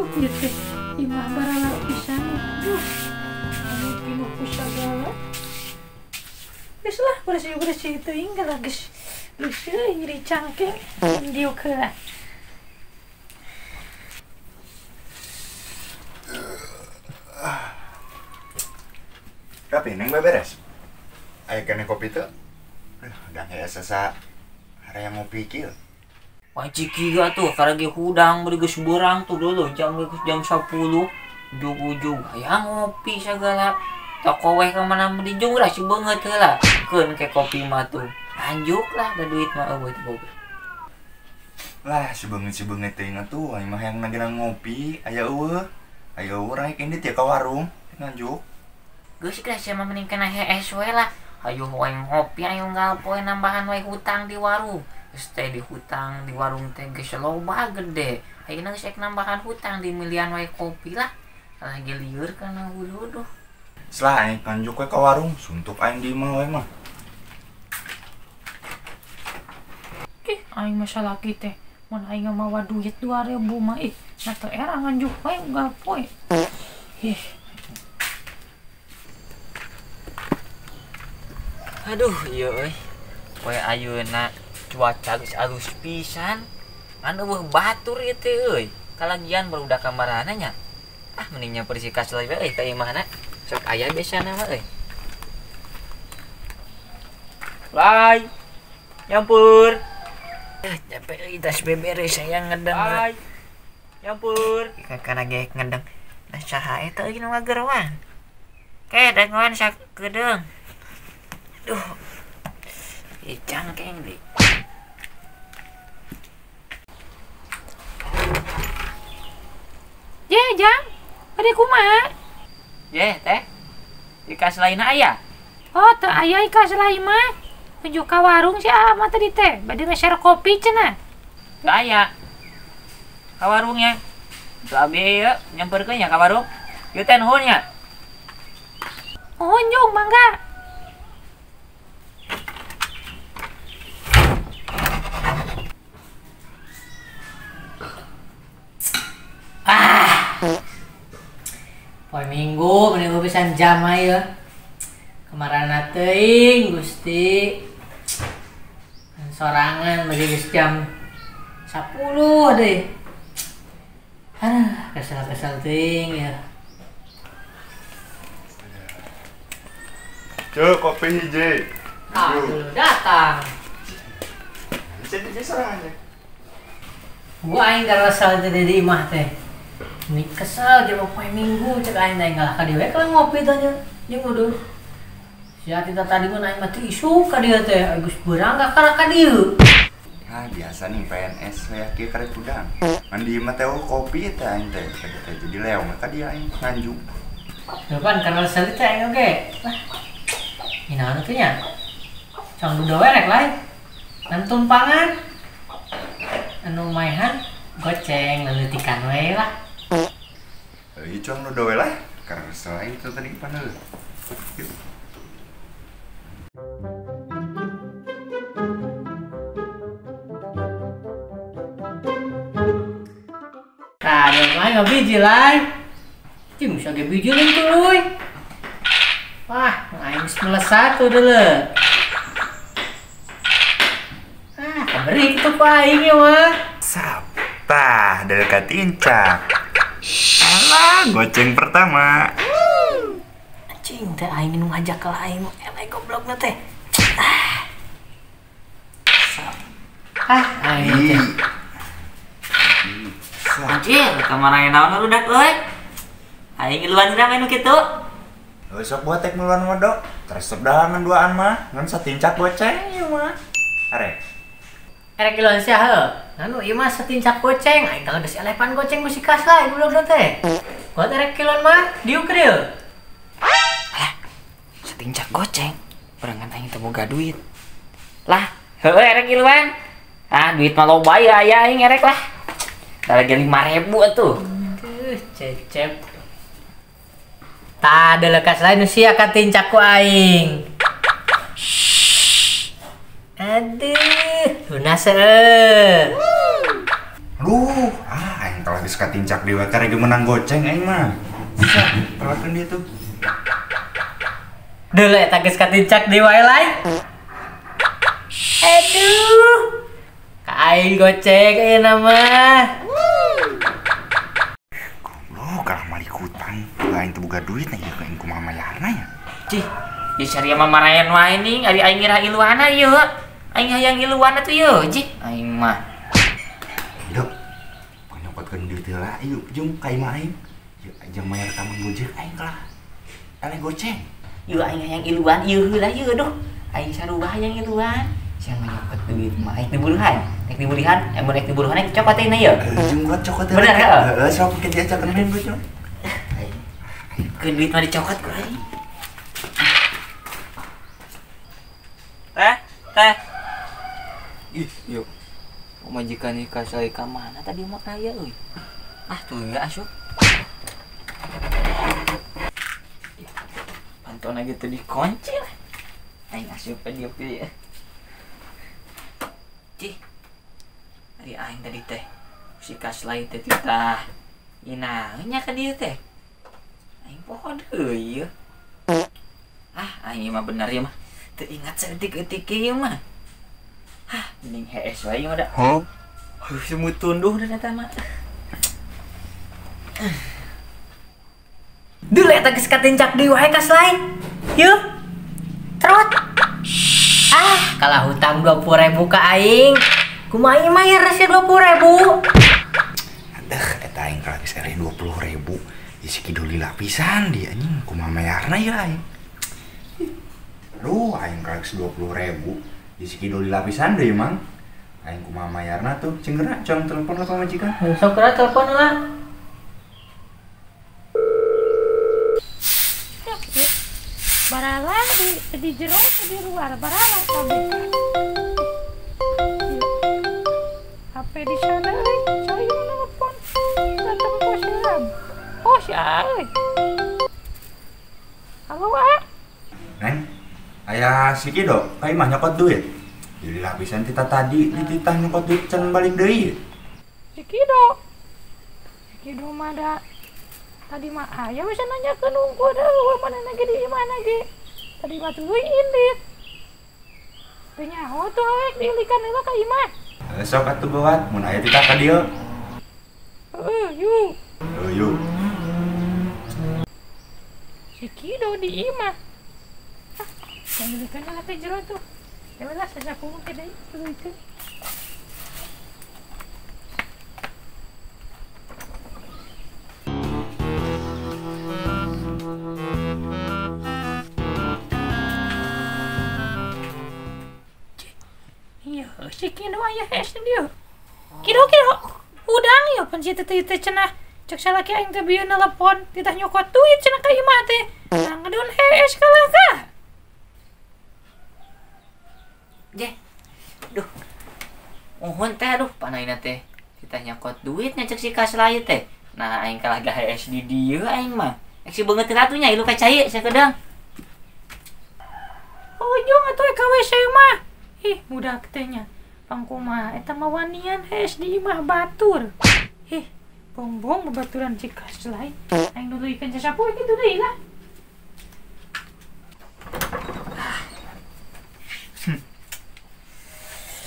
Duh, ieu teh imah barala pisan. Duh. Anu pinuh ku sagala. Geus lah bersih-bersih teuing geus geus. Geus euy nyeri cangkeng diuk heula. Tapi neng beberes. Aya keneh kopi teu? Udah kayak sesa harayang ngopi kieu. Wah ciki ga tuh karagi hudang beri geus beurang tuh dulu jam jam 10 ujug-ujug hayang ngopi sagala. Toko weh ka mana meni jung lah si beungeut heula. Keun ke kopi mah tuh. Anjuk lah da duit mah eueuh teu boga. Lah si beungeut teuing atuh aing mah hayang nageuna ngopi aya eueuh. Aya eueuh rek indit ya ka warung nganjuk. Geus lah sia mah mending kana hees we lah. Ayo wae ngopi ayo unggal poe nambahan wae hutang di warung. Geus teh di hutang di warung teh geus loba gede. Ayeuna geus ek nambahan hutang di milian wae kopi lah. Lagi lieur kana huluduh. Selah aing nganjuk we ka warung, suntuk aing di imah we mah. Ih, aing mah salaki teh mun aing mawa duit 2000 mah ih, nah teu era nganjuk wae unggal poe. Ih. Aduh, ieu euy. Poe ayeuna cuaca geus alus pisan. Ngan eueuh batur ieu teh euy. Kalagian barudak kamarana nya. Ah, mending nyamper si Kasel we euy ka imahna. Sok aya biasana mah euy. Lai. Nyampur. Capek euy tas beberes saya ngedeng. Lai. Nyampur. Kakana ge ngedeng. Nah saha eta euy nu ngagerwan. Ke dangoan sakedeung. Duh, cangkeng deh. Ye, Jang, bade kumaha? Ye, teh. Ikas lain aya? Oh, teu aya ikas lain mah. Nuju ka warung si Ahmad tadi teh, bade nge-share kopi cenah. Teu aya. Ka warungnya. Teu abi ieu nyamperkeun nya ka warung. Ieu teh nuhun nya. Nuhun jung, mangga. Poe Minggu, minggu pisan jam aja. Kemarana teuing Gusti. Sorangan bagi geus jam 10 deh. Aduh, kesel-kesel teuing ya. Cuk, kopi hiji. Ah, dulu datang. Jadi sorangan. Gua aing kesel teh di imah teh. Ini kesel jam poe Minggu cek aing teh ngalah ka dieu we kalau ngopi teh jeung uduh. Sia tita tadi mah aing mah teu isuk ka dieu teh geus beurang ka ka dieu. Ah biasa nih PNS we kieu karek hudang. Ngan di imah teh kopi teh aing teh jadi leong ka dieu aing nganjuk. Depan karena kesel teh aing oge. Lah. Ini naon teh nya? Cang duda we rek lain. Ngan tumpangan. Anu maehan goceng leuleutikan we lah. Ieu cuang nu dowe lah, karena selain itu tadi panel. Yuk. Nah, dia mah nggak biji lah. Cing, bisa ge biji lain tuluy. Wah, aing geus melesat tuh dulu. Ah, kaberi kitu ku aing ieu mah. Saptah, dekat tincak. Alah, goceng pertama. Anjing teh aing nu ngajak ka aing eleh goblokna teh. Ah, aing teh. Anjir, kamana naon rudak euy? Aing ngiluan urang anu kitu. Heuh sok buat tek miluan modok. Resep dahangan duaan mah, ngan satincak goceng ieu mah. Arek. Erek ngiluan sia heuh. Anu ieu mah satincak goceng, aing kalau geus elepan goceng ku si Kasla goblokna teh. Buat erek kiloan mah diuk dieu. Alah, satincak goceng, barengan aing teu boga duit. Lah, heueuh erek ngiluan. Ah, duit mah loba ya aya aing erek lah. Da lagi 5000 atuh. Duh, cecep. Tah deuleu Kasla nu sia katincak ku aing. Aduh, lunas eueuh. Aduh, ah aing telah geus katincak deui we karek menang goceng aing mah. Bisa perlakuan dia tuh. Deuleu eta geus katincak deui wae lain. Aduh. Ka aing goceng ayeuna mah. Goblok kalah malikutan. Aing teu boga duit nya ieu aing kumaha mayarna ya. Cih, ya saria mah marayan wae ning, ari aing ngira iluana ieu. Aing hayang iluana tuh ieu, cih. Aing mah. Dok, panyokotkeun duit heula ieu jeung ka imah aing. Ieu jeung mayar ka Mang Gojek aing kalah. Eleh goceng. Ieu aing hayang iluan ieu heula ieu duh. Aing sarua hayang iluan. Sia nyokot duit mah aing diburuhan. Rek diburuhan, mun rek diburuhan aing cokot aing ieu. Jeung gua cokot heula. Bener heeh. Heeh, sok ke diajakeun main gua cok. Keun duit mah dicokot ku aing. Teh, teh. Ih, yuk. Pamajikan ieu ka saya ka mana tadi mah aya euy. Ah, tuh ya asup. Pantona gitu dikunci lah. Aing asup ka dieu ya. Cih. Ari aing tadi teh. Si Kaslay teh titah. Inaanya ka dieu teh. Aing poho deui ieu. Ah, aing mah bener ieu mah. Teu ingat saeutik-eutik ieu mah. Hah, mending hees wae mah da. Huh? Semut tunduh da eta mah. Deuleu eta geus katincak deui wae Kaslay. Yeuh. Trot. Ah, kalah hutang 20.000 ka aing. Kumaha ieu mayar sia 20.000? Aduh, eta aing kalah geus eleh 20.000. Isi kidul lila pisan dia anjing, kumaha mayarna ieu aing. Aduh, aing kalah geus 20.000. Isi kidul lila pisan deui mang. Aing kumaha mayarna tuh? Cenggerak cong telepon lah pamajikan. Sok geura telepon lah. Barala di jero di luar barala kabeh. HP di sana euy, saya nelpon. Datang posiram. Oh, si euy. Halo, ah. Neng, aya si Kido, ka imah nyokot duit. Jadi lapisan tita tadi dititah nyokot duit can balik deui. Si Kido. Si Kido mah da tadi mah aya bisa nanyakeun unggul da mana ge di imah ge. Tadi mah tuluy indit. Teu nyaho tuh awek diilikan heula ka imah. Sok atuh geuwat mun aya titah ka dieu. Heeh, yuk. Heuh, yuk. Si Kido di imah. Ah, diilikan heula ka jero tuh. Ya lah saja aku ke deui tuluy. Iya, si Kido aya hees dieu. Kido Kido, udang ieu pan si teh teh cenah. Cek salaki aing teh bieu nelepon, titah nyokot duit cenah ka imah teh. Nah, ngedon hees kalah ka. Jeh. Duh. Mohon teh aduh panaina teh. Titah nyokot duitnya cek si Kaslay teh. Nah, aing kalah gak hees di dieu aing mah. Ek si beungeut ratunya ilu ka cai sakedeung. Ujung atuh ka WC mah. Ih, budak teh nya. Pangkumaha eta mah wanian hees di imah batur. Ih, bongbong babaturan si Kaslay. Aing nuluykeun sasapu kitu deui lah.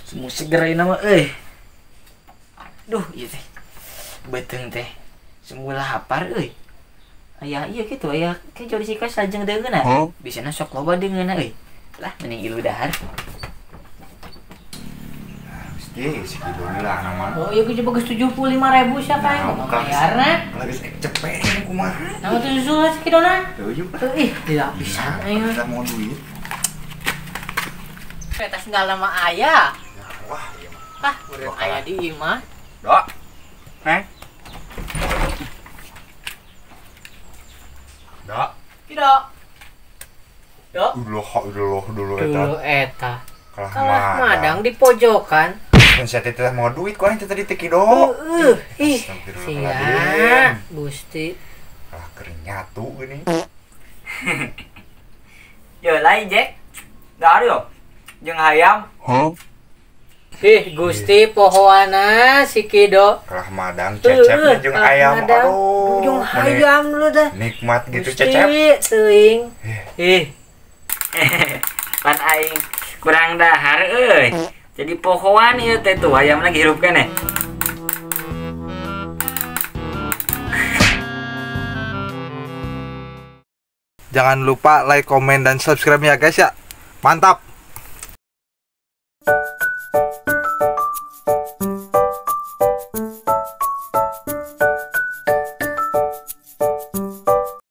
Semua seger ayeuna mah euy. Duh, ieu teh. Beuteung teh. Semua lapar euy. Aya ieu kitu aya kejo di si Kaslay jeung deungeunna. Bisana sok loba deungeunna euy. Lah mending ilu dahar. Gusti, si Kido lah nama. Oh, ieu ge bagus 75.000 sia ka aing. Bayarna. Lagi cepet kumaha. Nah, tuh susul si Kidona. Tuh yuk. Ih, tidak bisa aing. Kita mau duit. Eta sendal nama aya. Wah, iya mah. Ah, meureun aya di imah. Dok. Neng. Dok. Kido. Dok. Dulu dulu eta. Dulu eta. Kalah madang di pojokan. Kan saya teh mau duit ku aing teh tadi teh Kido. Heeh. Ih, sia. Gusti. Ah, keur nyatu geuning. Yo lain Jack. Dahar yo. Jeung hayam. Huh? Ih, Gusti pohoana si Kido. Kalah madang Cecep jeung ayam. Aduh. Jeung hayam lu dah. Nikmat gitu Cecep. Teuing. Ih. Pan aing kurang dahar euy. Jadi pohoan ieu teh tuh ayam lagi hirup keneh. Jangan lupa like, komen, dan subscribe ya guys ya. Mantap.